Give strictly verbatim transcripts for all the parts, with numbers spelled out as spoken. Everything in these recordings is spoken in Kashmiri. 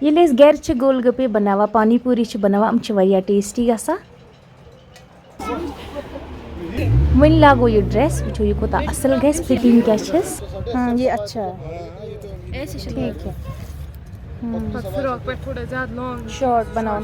ییٚلہِ أسۍ گَرِ چھِ گول گپے بَناوان، پانی پوٗری چھِ بَناوان، یِم چھِ واریاہ ٹیسٹی گژھان۔ وۄنۍ لاگو یہِ ڈرٛٮ۪س، وٕچھو یہِ کوٗتاہ اَصٕل گژھِ، فِٹِنٛگ کیٛاہ چھَس۔ ہاں، یہ اچھا ہے۔ ایسے چھِ ٹھیٖک ہے۔ ہاں۔ پَتہٕ فراک پٮ۪ٹھ تھوڑا زیادٕ لانگ۔ شارٹ بَناوُن۔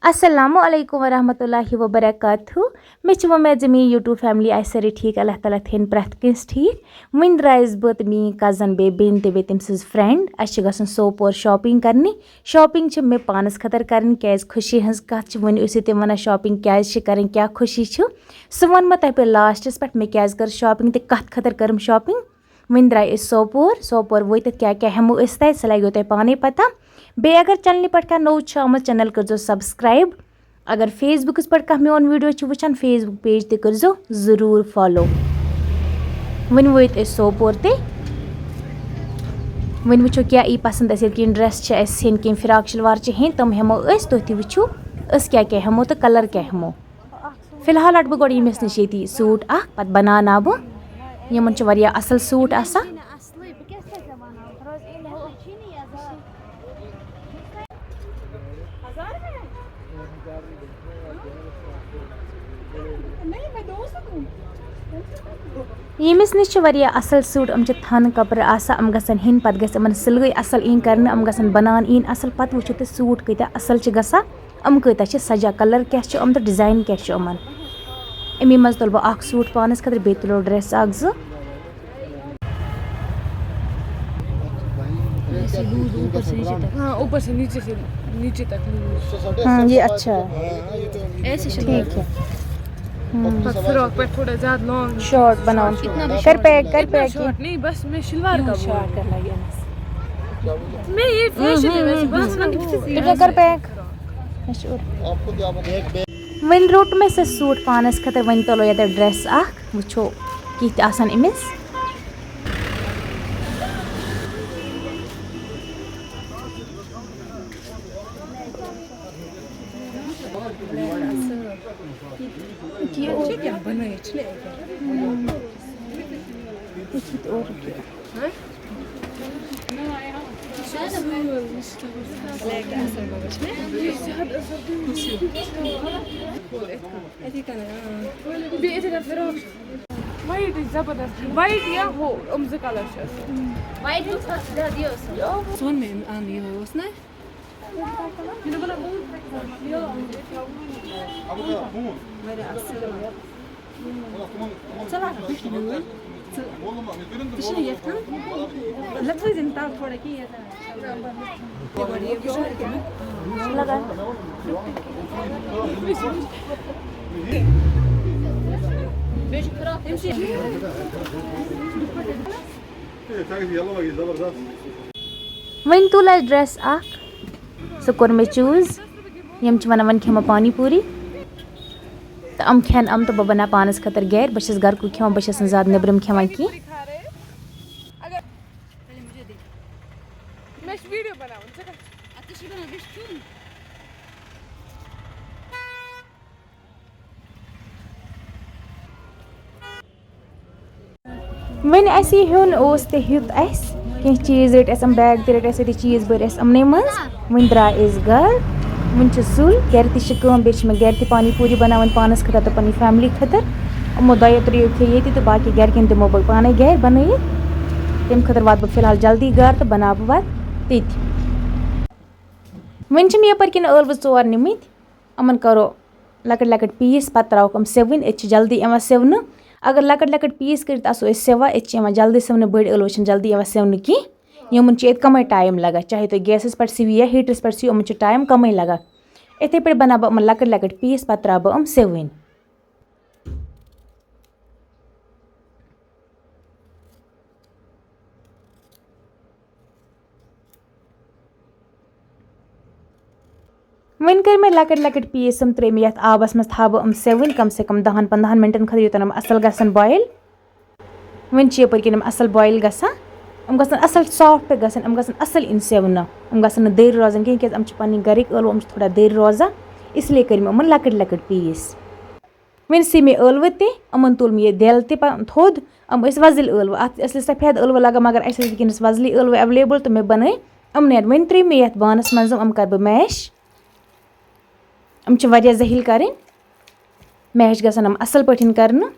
السلام علیکم ورحمۃ اللہ وبرکاتہ۔ مےٚ چھِ وۄمید زِ میٛٲنۍ YouTube family آسہِ سٲرٕے ٹھیٖک، اللہ تعالیٰ تھٲیِن پرٛٮ۪تھ کٲنٛسہِ ٹھیٖک۔ وٕنۍ درٛایَس بہٕ تہٕ میٛٲنۍ cousin بیٚیہِ بیٚنہِ تہِ بیٚیہِ تٔمۍ سٕنٛز friend۔ اَسہِ چھِ گژھُن سوپور shopping کَرنہِ۔ Shopping چھِ مےٚ پانَس خٲطرٕ کَرٕنۍ، کیٛازِ خوشی ہٕنٛز کَتھ چھِ، وۄنۍ ٲسِو تُہۍ وَنان shopping کیٛازِ چھِ کَرٕنۍ، کیٛاہ خوشی چھِ، سُہ وَنہٕ بہٕ تۄہہِ پَتہٕ lastس پٮ۪ٹھ مےٚ کیٛازِ کٔر shopping تہٕ کَتھ خٲطرٕ کٔرٕم shopping۔ وۄنۍ درٛاے أسۍ سوپور۔ سوپور وٲتِتھ کیٛاہ کیٛاہ ہٮ۪مو أسۍ تَتہِ، سُہ لَگیو تۄہہِ پانَے پَتہ۔ بیٚیہِ اگر channelہِ پٮ۪ٹھ کانٛہہ نوٚو چھُ آمُت، channel کٔرۍزیو subscribe۔ اگر Facebookس پٮ۪ٹھ کانٛہہ میون video چھُ وٕچھان، Facebook page تہِ کٔرۍزیو ضروٗر follow۔ وۄنۍ وٲتۍ أسۍ سوپور تہِ۔ وۄنۍ وٕچھو کیٛاہ یی پَسنٛد اَسہِ، ییٚلہِ کینٛہہ dress چھِ اَسہِ ہیٚنۍ، کینٛہہ فراک شلوار چھِ ہیٚنۍ، تِم ہٮ۪مو أسۍ، تُہۍ تہِ وٕچھِو أسۍ کیٛاہ کیٛاہ ہٮ۪مو تہٕ colour کیٛاہ ہٮ۪مو۔ فی الحال رَٹہٕ بہٕ گۄڈٕ ییٚمِس نِش ییٚتی suit اَکھ، پَتہٕ بَناوناو بہٕ۔ یِمَن چھِ واریاہ اَصٕل suit آسان۔ ییٚمِس نِش چھِ واریاہ اَصٕل suit، یِم چھِ تھَن کَپرٕ آسان، یِم گژھن ہیٚنۍ، پَتہٕ گژھِ یِمَن سِلٲے اَصٕل یِنۍ کَرنہٕ، یِم گژھن بَنان یِنۍ اَصٕل۔ پَتہٕ وٕچھِو تُہۍ suit کۭتیٛاہ اَصٕل چھِ گژھان۔ یِم کۭتیٛاہ چھِ سَجان، colour کیٛاہ چھُ یِمَن تہٕ design کیٛاہ چھُ یِمَن۔ اَمی منٛز تُلہٕ بہٕ اَکھ suit پانَس خٲطرٕ، بیٚیہِ تُلو dress اَکھ زٕ۔ ایسے لوز اوپر سے نیچے تک۔ ہاں، اوپر سے نیچے سے، نیچے تک لوز۔ ہاں، یہ اچھا ہے۔ ایسے سے ٹھیک ہے۔ ہوں۔ پتہٕ فراک پٮ۪ٹھ تھوڑا زیادٕ لانگ۔ شارٹ بناوُن۔ اتنا بھی کر شارٹ پیک، نہیں۔ کر اتنا پیک۔ شارٹ نہیں، بس میں شلوار کا بول رہی ہوں۔ شارٹ کرنا یہ۔ میں یہ فیشن ہے ویسے، بس میں تو کسی سے تُہۍ کر پیک۔ وۄنۍ روٚٹ مےٚ سُہ suit پانَس خٲطرٕ، وۄنۍ تُلو ییٚتٮ۪تھ dress اَکھ، وٕچھو کِتھ آسَن أمِس۔ بیٚیہِ یِتھَے کٔنۍ فراک چھِ۔ وایِٹ چھِ زبردست۔ وایِٹ یا ہُہ، یِم زٕ colour چھِ اَصٕل۔ وایِٹ چھُ زیادٕ یہِ اَصٕل۔ سُہ ووٚن مےٚ أمۍ، اَن یِہوٚے اوس نہ؟ مےٚ دوٚپ، مطلب، واریاہ اَصٕل۔ ژٕ لاگ نہٕ کِہیٖنۍ وۄنۍ۔ ژٕ، ژٕ چھِنہٕ یَتھ کَم۔ لَتھٲے زِ نہٕ تَل تھوڑا کِہیٖنۍ۔ لگا۔ وۄنۍ تُل اَسہِ dress اَکھ، سُہ کوٚر مےٚ choose۔ یِم چھِ وَنان، وۄنۍ کھٮ۪مو پانی پوٗری۔ تہٕ یِم کھٮ۪ن یِم تہٕ بہٕ بَناو پانَس خٲطرٕ گَرِ۔ بہٕ چھَس گَرکُے کھٮ۪وان، بہٕ چھَس نہٕ زیادٕ نیٚبرِم کھٮ۪وان کینٛہہ۔ مےٚ چھِ video بَناوُن، ژٕ کَتہِ چھَکھ؟ اَدٕ ژٕ چھِ بَناوُن، بیٚیہِ چھُ چیوٚن۔ وۄنۍ اَسہِ یہِ ہیوٚن اوس تہٕ ہیوٚت اَسہِ، کینٛہہ چیٖز رٔٹۍ اَسہِ، یِم bag تہِ رٔٹۍ اَسہِ، ییٚتہِ چیٖز بٔرۍ اَسہِ یِمنٕے منٛز۔ وۄنۍ درٛاے أسۍ گَرٕ۔ وۄنۍ چھِ سُل، گَرِ تہِ چھِ کٲم، بیٚیہِ چھِ مےٚ گَرِ تہِ پانی پوٗری بَناوٕنۍ پانَس خٲطرٕ تہٕ پنٛنہِ family خٲطرٕ۔ یِمو دۄیو ترٛیٚیو کھے ییٚتی تہٕ باقٕے گَرِکٮ۪ن دِمو بہٕ پانَے گَرِ بَنٲیِتھ۔ تَمہِ خٲطرٕ واتہٕ بہٕ فی الحال جلدی گَرٕ تہٕ بَناو بہٕ پَتہٕ تٔتۍ۔ وۄنۍ چھِ مےٚ یَپٲرۍ کِنۍ ٲلوٕ ژور نِمٕتۍ۔ یِمَن کَرو لۄکٕٹۍ لۄکٕٹۍ piece، پَتہٕ ترٛاوَکھ یِم سِوٕنۍ۔ أتۍ چھِ جلدی یِوان سِونہٕ۔ اگر لۄکٕٹۍ لۄکٕٹۍ piece کٔرِتھ آسو أسۍ سِوان، أتۍ چھِ یِوان جلدی سِونہٕ۔ بٔڑۍ ٲلوٕ چھِنہٕ جلدی یِوان سِونہٕ کینٛہہ۔ یِمَن چھِ ییٚتہِ کَمٕے time لَگان، چاہے تُہۍ gasس پٮ۪ٹھ سِوِو یا heaterس پٮ۪ٹھ سِوِو، یِمَن چھِ time کَمٕے لَگان۔ یِتھَے پٲٹھۍ بَناو بہٕ یِمَن لۄکٕٹۍ لۄکٕٹۍ piece، پَتہٕ ترٛاوٕ بہٕ یِم سِوٕنۍ۔ وۄنۍ کٔرۍ مےٚ لۄکٕٹۍ لۄکٕٹۍ piece، یِم ترٛٲے مےٚ یَتھ آبَس منٛز، تھاوٕ بہٕ یِم سِوٕنۍ کَم سے کَم دَہَن پنٛداہَن مِنٹَن خٲطرٕ، یوٚتام یِم اَصٕل گژھن boil۔ وۄنۍ چھِ یَپٲرۍ کِنۍ یِم اَصٕل boil گژھان، یِم گژھن اَصٕل soft گژھٕنۍ، یِم گژھن اَصٕل یِنۍ سِونہٕ، یِم گژھن نہٕ دٔرۍ روزٕنۍ کینٛہہ، کیٛازِ یِم چھِ پَنٕنۍ گَرِکۍ ٲلوٕ، یِم چھِ تھوڑا دٔرۍ روزان، اِسلیے کٔرۍ مےٚ یِمَن لۄکٕٹۍ لۄکٕٹۍ piece۔ وۄنۍ سُوۍ مےٚ ٲلوٕ تہِ، یِمَن تُل مےٚ یہِ دٮ۪ل تہِ پَ-، تھوٚد۔ یِم ٲسۍ وۄزٕلۍ ٲلوٕ، اَتھ ٲسۍ سفید ٲلوٕ لَگان، مگر اَسہِ ٲسۍ وٕنکیٚنَس وۄزلی ٲلوٕ available، تہٕ مےٚ بَنٲے یِمنٕے۔ وۄنۍ ترٛٲوۍ مےٚ یَتھ بانَس منٛز، یِم کَرٕ بہٕ mash۔ یِم چھِ واریاہ زٔہِلۍ کَرٕنۍ، mash گژھن یِم اَصٕل پٲٹھۍ کَرنہٕ۔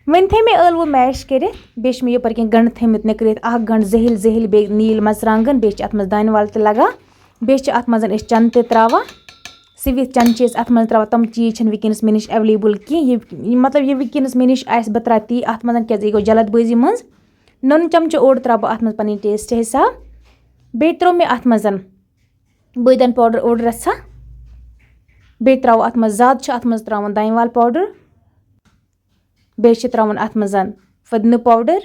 وۄنۍ تھٲے مےٚ ٲلوٕ mash کٔرِتھ، بیٚیہِ چھِ مےٚ یَپٲرۍ کِنۍ گَنٛڈٕ تھٲیمٕتۍ نِکرٲیِتھ، اَکھ گَنٛڈٕ زٔہِلۍ زٔہِلۍ، بیٚیہِ نیٖلۍ مَرژٕوانٛگَن، بیٚیہِ چھِ اَتھ منٛز دانہِ وَل تہِ لَگان، بیٚیہِ چھِ اَتھ منٛز أسۍ چَنہٕ تہِ ترٛاوان، سِوِتھ چَنہٕ چھِ أسۍ اَتھ منٛز ترٛاوان۔ تِم چیٖز چھِنہٕ وٕنکیٚنَس مےٚ نِش available کینٛہہ، یہِ، یہِ، مطلب، یہِ وٕنکیٚنَس مےٚ نِش آسہِ، بہٕ ترٛاوٕ تی اَتھ منٛز، کیٛازِ یہِ گوٚو جلد بٲزی منٛز۔ نُنہٕ چَمچہٕ اوٚڑ ترٛاوٕ بہٕ اَتھ منٛز پَنٕنۍ taste حِساب، بیٚیہِ ترٛوو مےٚ اَتھ منٛز بٲدیان powder اوٚڑ رَژھا، بیٚیہِ ترٛاوو اَتھ منٛز، زیادٕ چھِ اَتھ منٛز ترٛاوُن دانہِ وَل powder، بیٚیہِ چھِ ترٛاوُن اَتھ منٛز پھٔدنہٕ powder۔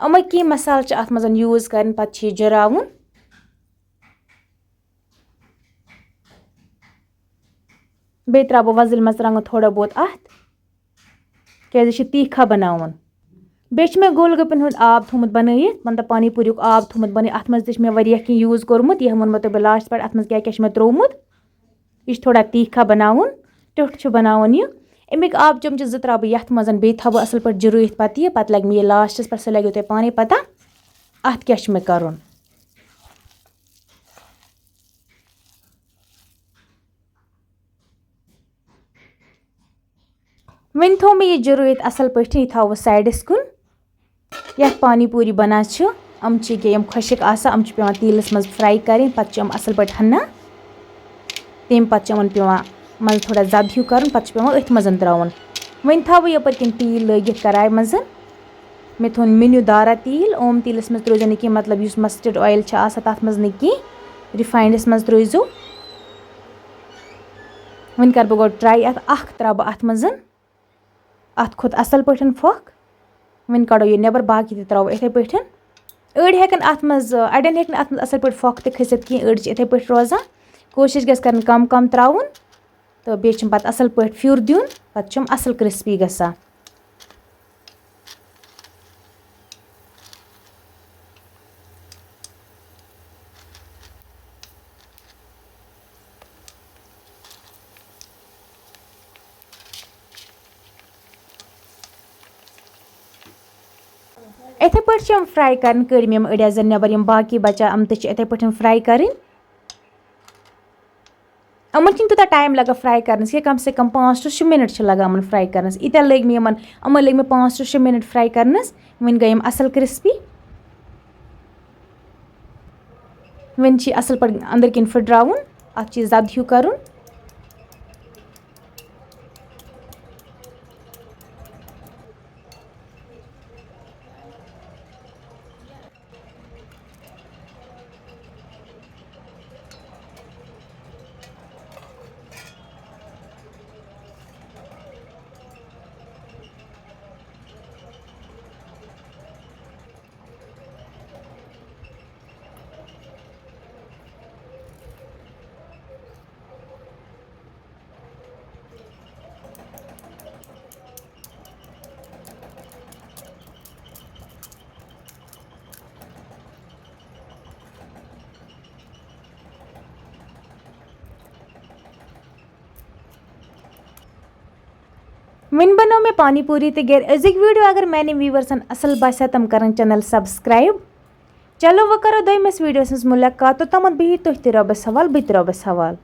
یِمَے کینٛہہ مصالہٕ چھِ اَتھ منٛز use کَرٕنۍ، پَتہٕ چھِ یہِ جُراوُن۔ بیٚیہِ ترٛاوٕ بہٕ وۄزٕلۍ مَرژٕوانٛگَن تھوڑا بہت اَتھ، کیٛازِ یہِ چھِ تیٖکھا بَناوُن۔ بیٚیہِ چھِ مےٚ گول گَپَن ہُنٛد آب تھوٚومُت بَنٲیِتھ، مطلب پانی پوٗریُک آب تھوٚومُت بَنٲیِتھ۔ اَتھ منٛز تہِ چھِ مےٚ واریاہ کینٛہہ use کوٚرمُت، یہِ ووٚنمو تۄہہِ بہٕ last پٮ۪ٹھ، اَتھ منٛز کیٛاہ کیٛاہ چھِ مےٚ ترٛوومُت۔ یہِ چھِ تھوڑا تیٖکھا بَناوُن، ٹیوٚٹھ چھُ بَناوُن یہِ۔ اَمِکۍ آب چَمچہٕ زٕ ترٛاوٕ بہٕ یَتھ منٛز، بیٚیہِ تھاوٕ بہٕ اَصٕل پٲٹھۍ جُرٲیِتھ پَتہٕ یہِ، پَتہٕ لَگہِ مےٚ یہِ lastَس پٮ۪ٹھ، سُہ لَگیو تۄہہِ پانَے پَتہ اَتھ کیٛاہ چھُ مےٚ کَرُن۔ وۄنۍ تھوٚو مےٚ یہِ جُرٲیِتھ اَصٕل پٲٹھۍ، یہِ تھاوٕ بہٕ sideَس کُن۔ یَتھ پانی پوٗری بَنان چھِ، یِم چھِ ییٚکیٛاہ یِم خۄشِک آسان، یِم چھِ پٮ۪وان تیٖلَس منٛز fry کَرٕنۍ، پَتہٕ چھِ یِم اَصٕل پٲٹھۍ ہَنان۔ تَمہِ پَتہٕ چھِ یِمَن پٮ۪وان منٛزٕ تھوڑا زَدٕ ہیوٗ کَرُن، پَتہٕ چھِ پٮ۪وان أتھۍ منٛز ترٛاوُن۔ وۄنۍ تھاوٕ یَپٲرۍ کِنۍ تیٖل لٲگِتھ کَرایہِ منٛز۔ مےٚ تھوٚو مِنیوٗ دارا تیٖل، اوم تیٖلَس منٛز ترٛٲیزیو نہٕ کینٛہہ، مطلب یُس mustard oil چھِ آسان تَتھ منٛز نہٕ کینٛہہ، refinedَس منٛز ترٛٲیزیو۔ وۄنۍ کَرٕ بہٕ گۄڈٕ try اَتھ، اَکھ ترٛاوٕ بہٕ اَتھ منٛز، اَتھ کھوٚت اَصٕل پٲٹھۍ پھۄکھ۔ وۄنۍ کَڑو یہِ نٮ۪بَر، باقٕے تہِ ترٛاوو یِتھَے پٲٹھۍ۔ أڑۍ ہٮ۪کَن اَتھ منٛز، اَڑٮ۪ن ہیٚکہِ نہٕ اَتھ منٛز اَصٕل پٲٹھۍ پھۄکھ تہِ کھٔسِتھ کینٛہہ، أڑۍ چھِ یِتھَے پٲٹھۍ روزان۔ کوٗشِش گژھِ کَرٕنۍ کَم کَم ترٛاوُن۔ تہٕ بیٚیہِ چھِم پَتہٕ اَصٕل پٲٹھۍ پھیُر دیُن، پَتہٕ چھِم اَصٕل crispy گژھان۔ یِتھَے پٲٹھۍ چھِ یِم fry کَرٕنۍ، کٔڑۍ مےٚ یِم أڑۍ زَن نٮ۪بَر، یِم باقٕے بَچان، یِم تہِ چھِ یِتھَے پٲٹھۍ fry کَرٕنۍ۔ یِمَن چھِنہٕ تیوٗتاہ time لَگان fry کَرنَس کینٛہہ، کَم سے کَم پانٛژھ to شےٚ minute چھِ لَگان یِمَن fry کَرنَس۔ ییٖتیٛاہ لٔگۍ مےٚ یِمَن، یِمَن لٔگۍ مےٚ پانٛژھ to شےٚ minute fry کَرنَس۔ وۄنۍ گٔے یِم اَصٕل crispy۔ وۄنۍ چھِ یہِ اَصٕل پٲٹھۍ أنٛدٕرۍ کِنۍ پھٕٹراوُن، اَتھ چھِ یہِ زَدٕ ہیوٗ کَرُن۔ وۄنۍ بنٲو مےٚ پانی پوری تہِ گرِ۔ أزِکۍ video اگر میانٮ۪ن viewersن اصل باسہِ ہا، تِم کرن channel subscribe۔ چلو، وۄنۍ کرو دوٚیمِس videoس منٛز ملاقات۔ توٚتامَتھ بِہِو تُہۍ تہِ رۄبَس حوال، بہٕ تہِ رۄبَس حوال۔